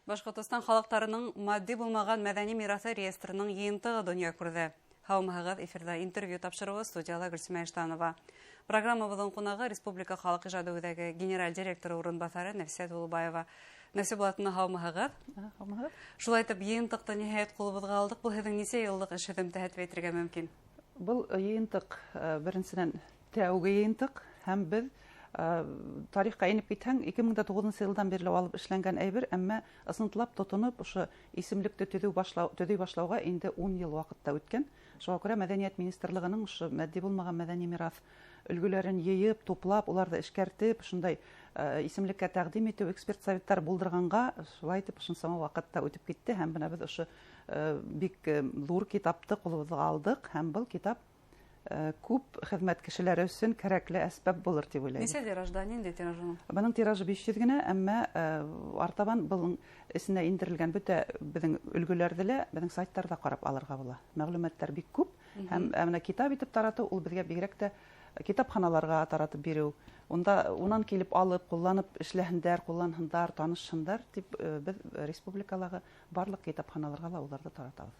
Башҡортостан халыҡтарының матди булмаған мәҙәни мираҫы реестрының йыйынтығы донъя күрҙе. Һаумыһығыҙ, эфирҙа интервью тапшырыуы, студияла Гөлсимә Иштанова. Программабыҙҙың ҡунағы Республика халыҡ ижады үҙәге генераль директоры урынбаҫары Нәфисә Тулубаева. Нәфисә Булатовна, һаумыһығыҙ. Һаумыһығыҙ. Шулай итеп, йыйынтыҡты ниһайәт ҡулыбыҙға алдыҡ. Был һеҙҙең нисә йыллыҡ эш һөҙөмтәһе тип әйтергә мөмкин? Был йыйынтыҡ беренсенән тәүге йыйынтыҡ, һәм беҙ тарихҡа инеп китһәң, 2009 йылдан бирле алып эшләнгән әйбер, әммә ысынлап тотоноп ошо исемлекте төҙөй башлауға инде 10 йыл ваҡыт та үткән. Шуға күрә Мәҙәниәт министрлығының ошо матди булмаған мәҙәни мираҫ өлгөләрен йыйып, туплап, уларҙы эшкәртеп, ошондай исемлеккә тәҡдим итеү эксперт советтар булдырғанға шулай итеп ошонсама ваҡыт та үтеп китте, һәм бына беҙ ошо бик ҙур китапты ҡулыбыҙға алдыҡ, һәм был китап күп хеҙмәт кешеләре өсөн кәрәкле әсбап булыр тип уйлайым. Нисә тиражда, ниндәй тираж уның? Бының тиражы 500 генә, әммә артабан был эсенә индерелгән бөтә беҙҙең өлгөләрҙе лә беҙҙең сайттарҙа ҡарап алырға була. Мәғлүмәттәр бик күп, һәм бына китап итеп таратыу ул беҙгә бигерәк тә китапханаларға таратып биреү, унда унан килеп алып, ҡулланып эшләһендәр, ҡулланһындар, танышһындар тип беҙ республикалағы барлыҡ китапханаларға ла уларҙы таратабыҙ.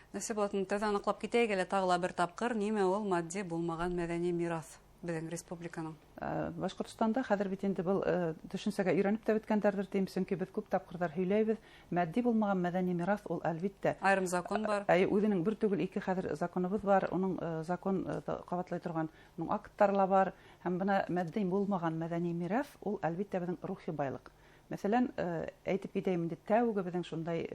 Нәсип Булатовна, тәүҙә аныҡлап китәйек әле тағы ла бер тапҡыр, нимә ул матди булмаған мәҙәни мираҫ беҙҙең республиканың? Башҡортостанда хәҙер бит инде был төшөнсәгә өйрәнеп тә бөткәндәрҙер тием, сөнки беҙ күп тапҡырҙар һөйләйбеҙ. Матди булмаған мәҙәни мираҫ ул әлбиттә айырым закон бар. Әй, үҙенең бер түгел ике хәҙер законыбыҙ бар, уның закон ҡабатлай торған уның акттары ла бар. Һәм бына матди булмаған мәҙәни мираҫ ул әлбиттә беҙҙең рухи байлыҡ. Мәҫәлән, әйтеп китәйем инде, тәүге беҙҙең шундай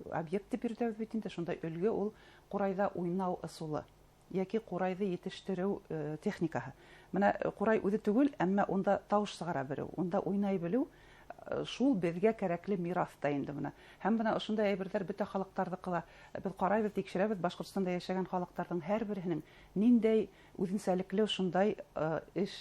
объект тип йөрөтәбеҙ бит инде, шундай өлгө ул ҡурайҙа уйнау ысулы йәки ҡурайҙы етештереү техникаһы. Бына ҡурай үҙе түгел, әммә унда тауыш сығара белеү, унда уйнай белеү, шул беҙгә кәрәкле мираҫ та инде бына. Һәм бына ошондай әйберҙәр бөтә халыҡтарҙыҡы ла. Беҙ ҡарайбыҙ, тикшерәбеҙ Башҡортостанда йәшәгән халыҡтарҙың һәр береһенең ниндәй үҙенсәлекле ошондай эш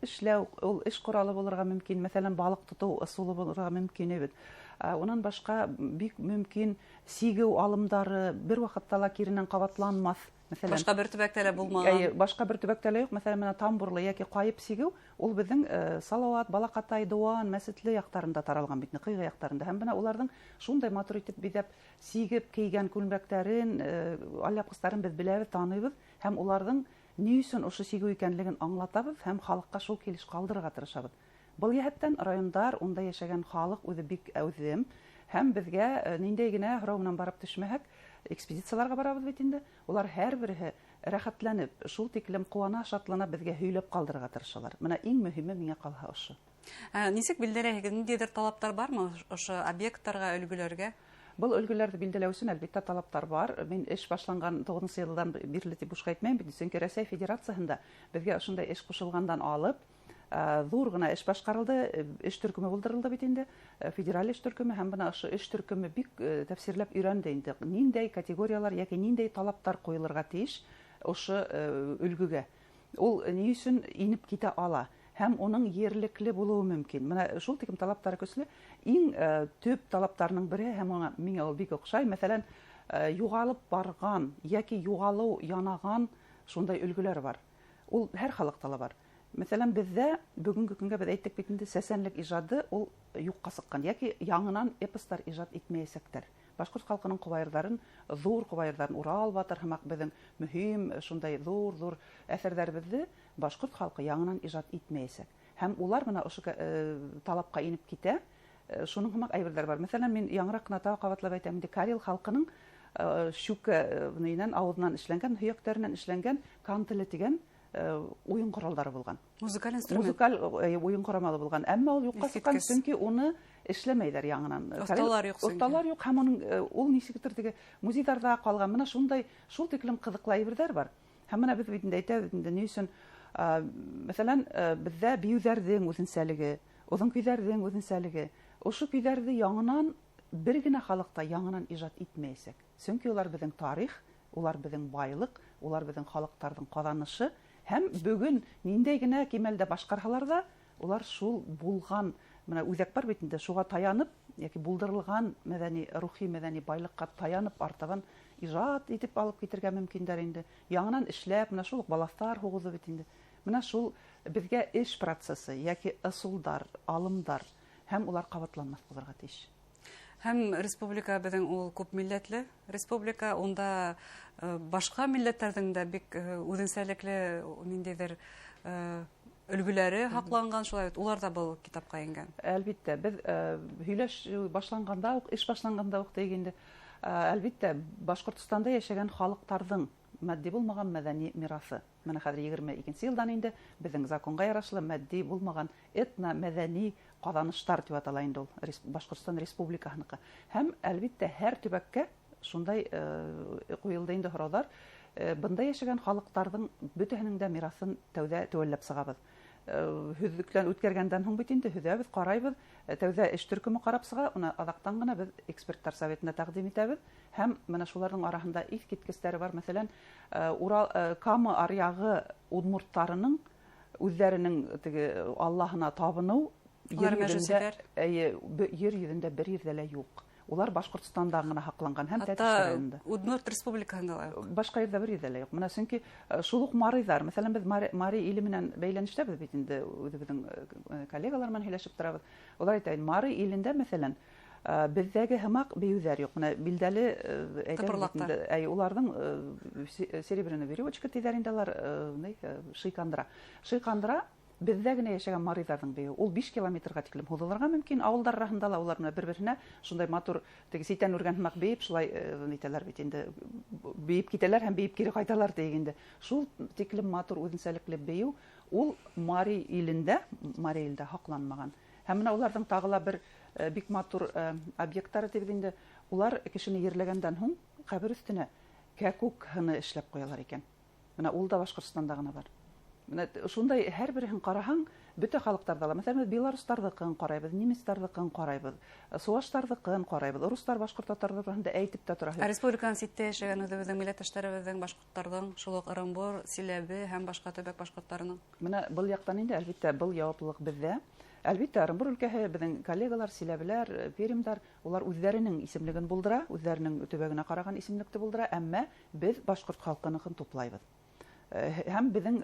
эшләү, ул эш ҡоралы булырға мөмкин, мәҫәлән, балыҡ тотоу ысулы булырға мөмкин бит. Унан башҡа бик мөмкин сигеү алымдары бер ваҡытта ла киренән ҡабатланмаҫ. Мәҫәлән, башҡа бер төбәктә лә булмаған. Әйе, башҡа бер төбәктә лә юҡ. Мәҫәлән, бына тамбурлы йәки ҡайып сигеү ул беҙҙең Салауат, Балаҡатай, Дыуан, Мәсетле яҡтарында таралған бит, Ҡыйғы яҡтарында. Һәм бына уларҙың шундай матур итеп биҙәп сигеп кейгән күлмәктәрен, алъяпҡыстарын беҙ беләбеҙ, таныйбыҙ һәм уларҙың ни өсөн ошо сигеү икәнлеген аңлатабыҙ һәм халыҡҡа шул килеш ҡалдырырға тырышабыҙ. Был йәһәттән райондар, унда йәшәгән халыҡ үҙе бик әүҙем һәм беҙгә ниндәй генә һорау менән барып төшмәһәк, экспедицияларға барабыҙ бит инде. Улар һәр береһе рәхәтләнеп, шул тиклем ҡыуана, шатлана беҙгә һөйләп ҡалдырырға тырышалар. Бына иң мөһиме миңә ҡалһа ошо. Нисек билдәләйһегеҙ, ниндәйҙер талаптар бармы ошо объекттарға, өлгөләргә? Был өлгөләрҙе билдәләү өсөн әлбиттә талаптар бар. Мин эш башланған туғыҙынсы йылдан бирле тип бушҡа әйтмәйем бит, сөнки Рәсәй Федерацияһында беҙгә ошондай эш ҡушылғандан алып, ҙур ғына эш башҡарылды, эш төркөмө булдырылды бит инде, федераль эш төркөмө, һәм бына ошо эш төркөмө бик тәфсирләп өйрәнде инде, ниндәй категориялар йәки ниндәй талаптар ҡуйылырға тейеш ошо өлгөгә. Ул ни өсөн инеп китә ала һәм уның ерлекле булыуы мөмкин. Бына шул тиклем талаптары көслө. Иң төп талаптарының береһе, һәм уңа миңә ул бик оҡшай, мәҫәлән, юғалып барған йәки юғалыу янаған шундай өлгөләр бар. Ул һәр халыҡта ла бар. Мәҫәлән, беҙҙә бөгөнгө көнгә беҙ әйттек бит инде, сәсәнлек ижады ул юҡҡа сыҡҡан йәки яңынан эпостар ижад итмәйәсәктәр. Башҡорт халҡының ҡобайырҙарын, ҙур ҡобайырҙарын, Урал батыр һымаҡ беҙҙең мөһим шундай ҙур-ҙур әҫәрҙәребеҙҙе башҡорт халҡы яңынан ижад итмәйәсәк. Һәм улар бына ошо талапҡа инеп китә. Шуның һымаҡ әйберҙәр бар. Мәҫәлән, мин яңыраҡ ҡына тағы ҡабатлап әйтәм инде, карел халҡының щука нейенән, ауыҙынан эшләнгән, һөйәктәренән эшләнгән кантеле тигән уйын ҡоралдары булған. Музыкаль инструмент. Музыкаль уйын ҡорамалы булған. Әммә ул юҡҡа Иҫ сыҡҡан, киткес. сөнки уны эшләмәйҙәр яңынан. Оҫталар юҡ сөнки. Оҫталар юҡ, һәм уның ул нисектер теге музейҙарҙа ҡалған. Бына шундай, шул тиклем ҡыҙыҡлы әйберҙәр бар. Һәм бына беҙ бит инде әйтәбеҙ инде, ни өсөн, мәҫәлән, беҙҙә бейеүҙәрҙең үҙенсәлеге, оҙон көйҙәрҙең үҙенсәлеге. Ошо көйҙәрҙе яңынан бер генә халыҡта яңынан ижад итмәйәсәк. Сөнки улар беҙҙең тарих, улар беҙҙең байлыҡ, улар беҙҙең халыҡтарҙың ҡаҙанышы. Һәм бөгөн ниндәй генә кимәлдә башҡарһалар ҙа, улар шул булған, бына үҙәк бар бит инде, шуға таянып, йәки булдырылған мәҙәни, рухи мәҙәни байлыҡҡа таянып артабан ижад итеп алып китергә мөмкиндәр инде. Яңынан эшләп, бына шул уҡ балаҫтар һуғыҙы бит инде. Бына шул беҙгә эш процессы йәки ысулдар, алымдар һәм улар ҡабатланмаҫ булырға тейеш. Һәм республика беҙҙең ул күп милләтле республика, унда башҡа милләттәрҙең дә бик үҙенсәлекле ниндәйҙер өлгөләре һаҡланған, шулай бит, улар ҙа был китапҡа ингән. Әлбиттә, беҙ һөйләшеү башланғанда уҡ, эш башланғанда уҡ тейек инде. Әлбиттә, Башҡортостанда йәшәгән халыҡтарҙың матди булмаған мәҙәни мираҫы. Мына хәҙер 22 йылдан инде беҙҙең законға ярашлы матди булмаған этно-мәҙәни ҡаҙаныштар тип атала инде ул Башҡортостан Республикаһыныҡы. Һәм әлбиттә һәр төбәккә шундай ҡуйылды инде һорауҙар. Бында йәшәгән халыҡтарҙың бөтәһенең дә мираҫын тәүҙә теүәлләп сығабыҙ. Һөҙлөктән үткәргәндән һуң бит инде һөҙәбеҙ, ҡарайбыҙ. Тәүҙә эш төркөмө ҡарап сыға, уны аҙаҡтан ғына беҙ эксперттар советына тәҡдим итәбеҙ. Һәм мына шуларҙың араһында иҫ киткестәре бар. Мәҫәлән, Урал, Кама аръяғы удмурттарының үҙҙәренең теге Аллаһына табыныу Улар мәжүсиләр? Әйе, ер йөҙөндә бер ерҙә лә юҡ. Улар Башҡортостанда ғына һаҡланған һәм Хатта Тәтеш районында. Удмурт республикаһында ла юҡ. Башҡа ерҙә бер ерҙә лә юҡ. Мына сөнки шул уҡ марийҙар, мәҫәлән, беҙ Мари иле менән бәйләнештәбеҙ бит инде, үҙебеҙҙең коллегалар менән һөйләшеп торабыҙ. Улар әйтә, Мари илендә, мәҫәлән, беҙҙәге һымаҡ бейеүҙәр юҡ. Мына билдәле әйтәбеҙ бит Тыпырлаҡтар. инде, әй, уларҙың серебряная веревочка тиҙәр инде алар, ни шыйкандра. Шыйкандра беҙҙә генә йәшәгән марийҙарҙың бейеүе. Ул 5 километрға тиклем һуҙылырға мөмкин. Ауылдар араһында ла улар менән бер-береһенә шундай матур теге ситән үргән һымаҡ бейеп, шулай нитәләр бит инде, бейеп китәләр һәм бейеп кире ҡайталар тиек инде. Шул тиклем матур үҙенсәлекле бейеү ул Мари илендә, Мари илдә һаҡланмаған. Һәм менә уларҙың тағы ла бер бик матур объекттары тибеҙ инде. Улар кешене ерләгәндән һуң ҡәбер өҫтөнә кәкүк һыны эшләп ҡуялар икән. Менә ул да Башҡортостанда ғына бар. Менә шундай һәр береһен ҡараһаң, бөтә халыҡтарҙа ла. Мәҫәлән, беҙ белорустарҙыҡын ҡарайбыҙ, немецтарҙыҡын ҡарайбыҙ, суаштарҙыҡын ҡарайбыҙ, урыҫтар, башҡорт, татарҙар тураһында әйтеп тә тораһы юҡ. Ә республиканың ситтә йәшәгән үҙебеҙҙең милләттәштәребеҙҙең, башҡорттарҙың, шул уҡ Ырымбур, Силәбе һәм башҡа төбәк башҡорттарының. Менә был яҡтан инде, әлбиттә, был яуаплылыҡ беҙҙә. Әлбиттә, Ырымбур өлкәһе, беҙҙең коллегалар, силәбеләр, пермдар, улар үҙҙәренең исемлеген булдыра, үҙҙәренең төбәгенә ҡараған исемлекте булдыра, әммә беҙ башҡорт халҡыныҡын туплайбыҙ. Һәм беҙҙең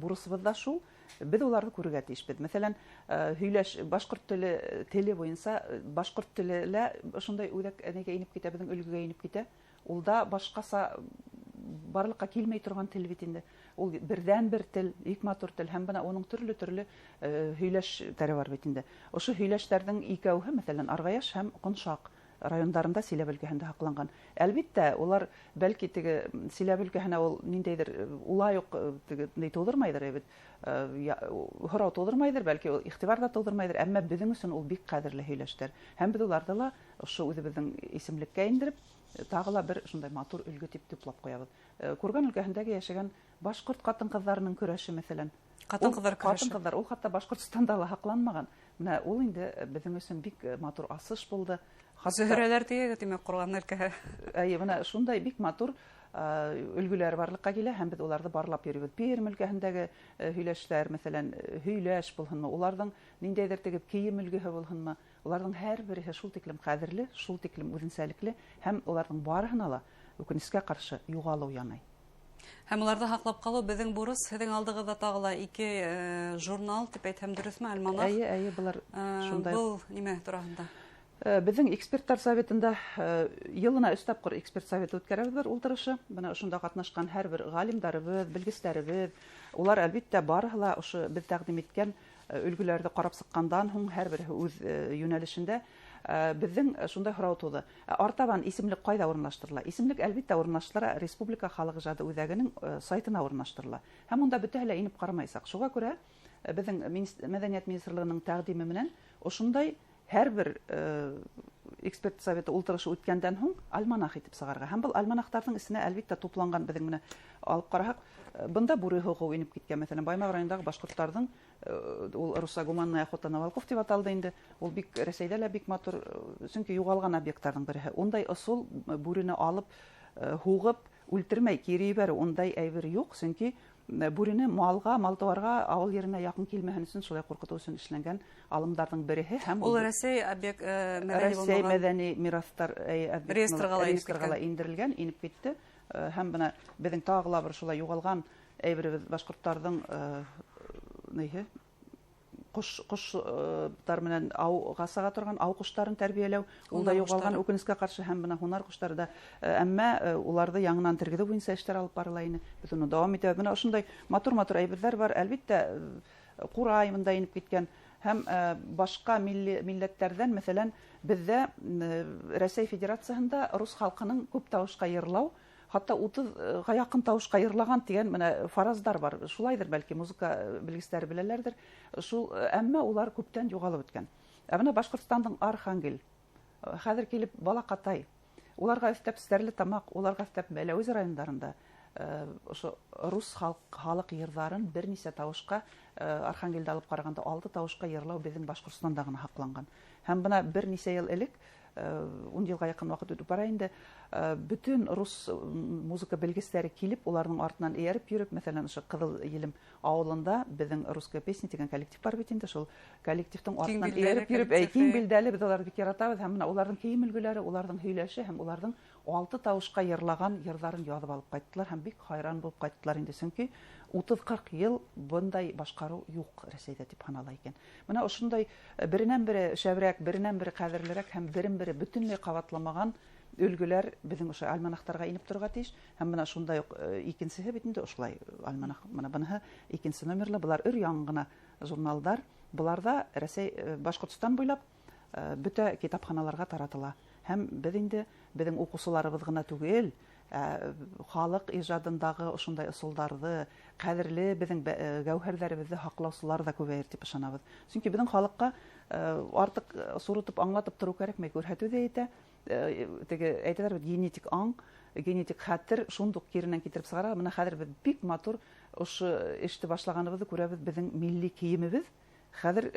бурысыбыҙ ҙа шул, беҙ уларҙы күрергә тейешбеҙ. Мәҫәлән, һөйләш, башҡорт теле буйынса, башҡорт теле лә ошондай үҙәк нигә инеп китә, беҙҙең өлгөгә инеп китә. Ул да башҡаса барлыҡҡа килмәй торған тел бит инде. Ул берҙән-бер тел, бик матур тел, һәм бына уның төрлө-төрлө һөйләштәре бар бит инде. Ошо һөйләштәрҙең икәүһе, мәҫәлән, Арғаяш һәм Ҡоншаҡ райондарында Силәбе өлкәһендә һаҡланған. Әлбиттә, улар бәлки теге Силәбе өлкәһенә ул ниндәйҙер улай уҡ теге ни тыуҙырмайҙыр, бит һорау тыуҙырмайҙыр, бәлки ул иғтибар ҙа тыуҙырмайҙыр, әммә беҙҙең өсөн ул бик ҡәҙерле һөйләштәр. Һәм беҙ уларҙы ла ошо үҙебеҙҙең исемлеккә индереп, тағы ла бер шундай матур өлгө тип төпләп ҡуябыҙ. Курган өлкәһендәге йәшәгән башҡорт ҡатын-ҡыҙҙарының көрәше, мәҫәлән. Ҡатын-ҡыҙҙар Ул көрәше. Ҡатын-ҡыҙҙар, ул хатта Башҡортостанда ла һаҡланмаған. Менә ул инде беҙҙең өсөн бик матур асыш булды. Хатта Зөһрәләр тиегеҙ, тимәк, Ҡурған өлкәһе. Әйе, бына шундай бик матур өлгөләр барлыҡҡа килә һәм беҙ уларҙы барлап йөрөбөҙ. Пермь өлкәһендәге һөйләшләр, мәҫәлән, һөйләш булһынмы, уларҙың ниндәйҙер теге кейем өлгөһө булһынмы, уларҙың һәр береһе шул тиклем ҡәҙерле, шул тиклем үҙенсәлекле һәм уларҙың барыһына ла үкенескә ҡаршы юғалыу янай. Һәм уларҙы һаҡлап ҡалыу беҙҙең бурыс. Һеҙҙең алдығыҙҙа тағы ла ике журнал тип әйтһәм дөрөҫмө, альманах? Әйе, әйе, былар шундай. Был нимә тураһында? Беҙҙең эксперттар советында йылына өс тапҡыр эксперт советы үткәрәбеҙ бер ултырышы. Бына ошонда ҡатнашҡан һәр бер ғалимдарыбыҙ, белгестәребеҙ, улар әлбиттә барыһы ла ошо беҙ тәҡдим иткән өлгөләрҙе ҡарап сыҡҡандан һуң һәр береһе үҙ йүнәлешендә беҙҙең шундай һорау тыуҙы. Артабан исемлек ҡайҙа урынлаштырыла? Исемлек әлбиттә урынлаштырыла Республика халыҡ ижады үҙәгенең сайтына урынлаштырыла. Һәм унда бөтәһе лә инеп ҡарамайсаҡ. Шуға күрә беҙҙең Мәҙәниәт министрлығының тәҡдиме менән ошондай һәр бер эксперт советы ултырышы үткәндән һуң альманах итеп сығарға. Һәм был альманахтарҙың эсенә әлбиттә тупланған беҙҙең менә алып ҡараһаҡ, бында бүре һуғыу инеп киткән, мәҫәлән, Баймаҡ районындағы башҡорттарҙың ул Руса гуманная охота на волков тип аталды инде. Ул бик Рәсәйҙә лә бик матур, сөнки юғалған объекттарҙың береһе. Ундай ысул бүрене алып һуғып үлтермәй кире ебәреү, ундай әйбер юҡ, сөнки бүрене малға, мал-тыуарға, ауыл еренә яҡын килмәһен өсөн шулай ҡурҡытыу өсөн эшләнгән алымдарҙың береһе. Һәм ул ул Рәсәй объект мәҙәни Рәсәй булмаған мәҙәни мираҫтар объектына реестрға ла инеп реестрға ла киткән. индерелгән, инеп китте. Һәм бына беҙҙең тағы ла бер шулай юғалған әйберебеҙ башҡорттарҙың ниһе? Ҡоштар менән ауға сыға торған ау ҡоштарын тәрбиәләү, ул да юғалған үкенескә ҡаршы, һәм бына һунар ҡоштары да, әммә уларҙы яңынан тергеҙеү буйынса эштәр алып барыла ине. Беҙ уны дауам итәбеҙ. Бына ошондай матур-матур әйберҙәр бар. Әлбиттә, ҡурай бында инеп киткән һәм башҡа милләттәрҙән, мәҫәлән, беҙҙә Рәсәй Федерацияһында рус халҡының күп тауышҡа йырлау, хатта 30-ға яҡын тауышҡа йырлаған тигән менә фараздар бар. Шулайҙыр, бәлки музыка белгестәре беләләрҙер. Шул, әммә улар күптән юғалып бөткән. Ә бына Башҡортостандың Архангел, хәҙер килеп Балаҡатай, уларға өҫтәп Стәрлетамаҡ, уларға өҫтәп Мәләүез райондарында ошо рус халыҡ йырҙарын бер нисә тауышҡа, Архангелде алып ҡарағанда 6 тауышҡа йырлау беҙҙең Башҡортостанда ғына һаҡланған. Һәм бына бер нисә йыл элек, 10 йылға яҡын ваҡыт үтеп бара инде, бөтөн рус музыка белгестәре килеп, уларҙың артынан эйәреп йөрөп, мәҫәлән, ошо Ҡыҙыл Елем ауылында беҙҙең «Русская песня» тигән коллектив бар бит инде, шул коллективтың артынан эйәреп йөрөп, киң билдәле, беҙ уларҙы бик яратабыҙ, һәм бына уларҙың кейем өлгөләре, уларҙың һөйләше һәм уларҙың 6 тауышҡа йырлаған йырҙарын яҙып алып ҡайттылар һәм бик хайран булып ҡайттылар инде, сөнки 30-40 йыл бындай башҡарыу юҡ Рәсәйҙә тип һанала икән. Бына ошондай беренән бере шәберәк, беренән бере ҡәҙерлерәк һәм берен бере бөтөнләй ҡабатламаған өлгөләр беҙҙең ошо альманахтарға инеп торорға тейеш. Һәм бына шундай уҡ икенсеһе бит инде ошолай альманах, бына быныһы икенсе номерлы, былар өр яңы ғына журналдар. Быларҙа Рәсәй, Башҡортостан буйлап бөтә китапханаларға таратыла. Һәм беҙ инде беҙҙең уҡыусыларыбыҙ ғына түгел, халыҡ ижадындағы ошондай ысулдарҙы, ҡәҙерле беҙҙең гәүһәрҙәребеҙҙе һаҡлаусылар ҙа күбәйер тип ышанабыҙ. Сөнки беҙҙең халыҡҡа артыҡ сурытып аңлатып тороу кәрәкмәй, күрһәтеү ҙә етә. Теге әйтәләр бит, генетик аң, генетик хәтер шундуҡ киренән китереп сығара. Бына хәҙер беҙ бик матур ошо эште башлағаныбыҙҙы күрәбеҙ. Беҙҙең милли кейемебеҙ хәҙер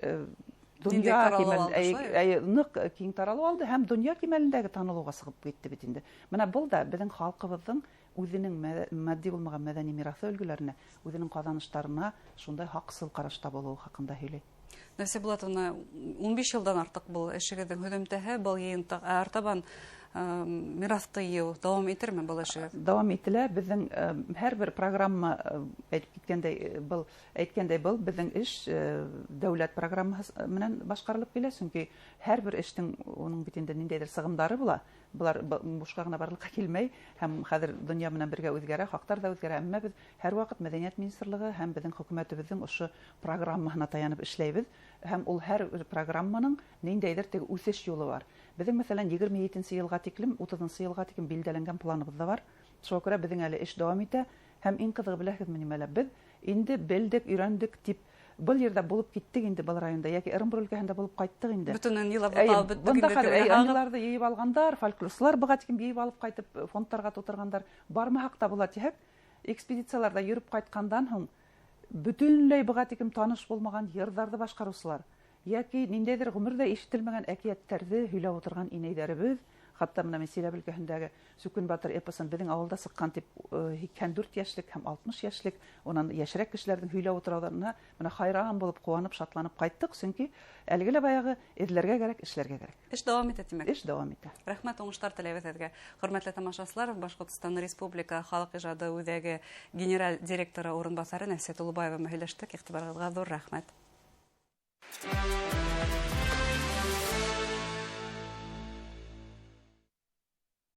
донъя кимәлендә ныҡ киң таралыу алды һәм донъя кимәлендәге танылыуға сығып китте бит инде. Бына был да беҙҙең халҡыбыҙҙың үҙенең матди булмаған мәҙәни мираҫы өлгөләренә, үҙенең ҡаҙаныштарына шундай хаҡсыл ҡарашта булыуы хаҡында һөйләй. Нәфисә Булатовна, 15 йылдан артыҡ был эшегеҙҙең һөҙөмтәһе, был йыйынтыҡ, ә артабан мираҫты йыйыу дауам итерме был эшегеҙ? Дауам ителә. Беҙҙең һәр бер программа, әйтеп киткәндәй, был әйткәндәй, был беҙҙең эш дәүләт программаһы менән башҡарылып килә, сөнки һәр бер эштең уның бит инде ниндәйҙер сығымдары була. Былар бушҡа ғына барлыҡҡа килмәй, һәм хәҙер донъя менән бергә үҙгәрә, хаҡтар ҙа үҙгәрә. Әммә беҙ һәр ваҡыт Мәҙәниәт министрлығы һәм беҙҙең хөкүмәтебеҙҙең ошо программаһына таянып эшләйбеҙ, һәм ул һәр бер программаның ниндәйҙер теге үҫеш юлы бар. Беҙҙең, мәҫәлән, 27-нсе йылға тиклем, 30-нсы йылға тиклем билдәләнгән планыбыҙ ҙа бар. Шуға күрә беҙҙең әле эш дауам итә. Һәм иң ҡыҙығы беләһегеҙме нимәлә? Беҙ инде белдек, өйрәндек тип был ерҙә булып киттек инде, был районда йәки Ырымбур өлкәһендә булып ҡайттыҡ инде. Бөтөнөн йылап алып бөттөк инде. Бында ынйыларҙы йыйып алғандар, фольклорсылар быға тиклем йыйып алып ҡайтып фондтарға тултырғандар. Бармаһаҡ та була тиһәк, экспедицияларҙа йөрөп ҡайтҡандан һуң бөтөнләй быға тиклем таныш булмаған йырҙарҙы башҡарыусылар йәки ниндәйҙер ғүмерҙә ишетелмәгән әкиәттәрҙе һөйләп ултырған инәйҙәребеҙ, хатта бына мин Силәбе өлкәһендәге Сүкүн батыр эпосын беҙҙең ауылда сыҡҡан тип 84 йәшлек һәм 60 йәшлек, унан йәшерәк кешеләрҙең һөйләп ултырыуҙарына бына хайран булып, ҡыуанып, шатланып ҡайттыҡ, сөнки әлеге лә баяғы эҙләргә кәрәк, эшләргә кәрәк. Эш дауам итә, тимәк. Эш дауам итә. Рәхмәт, уңыштар теләйбеҙ һеҙгә. Хөрмәтле тамашасылар, Башҡортостан Республика Халыҡ ижады үҙәге генераль директоры урынбаҫары Нәфисә Тулыбаева менән һөйләштек. Иғтибарығыҙға ҙур рәхмәт.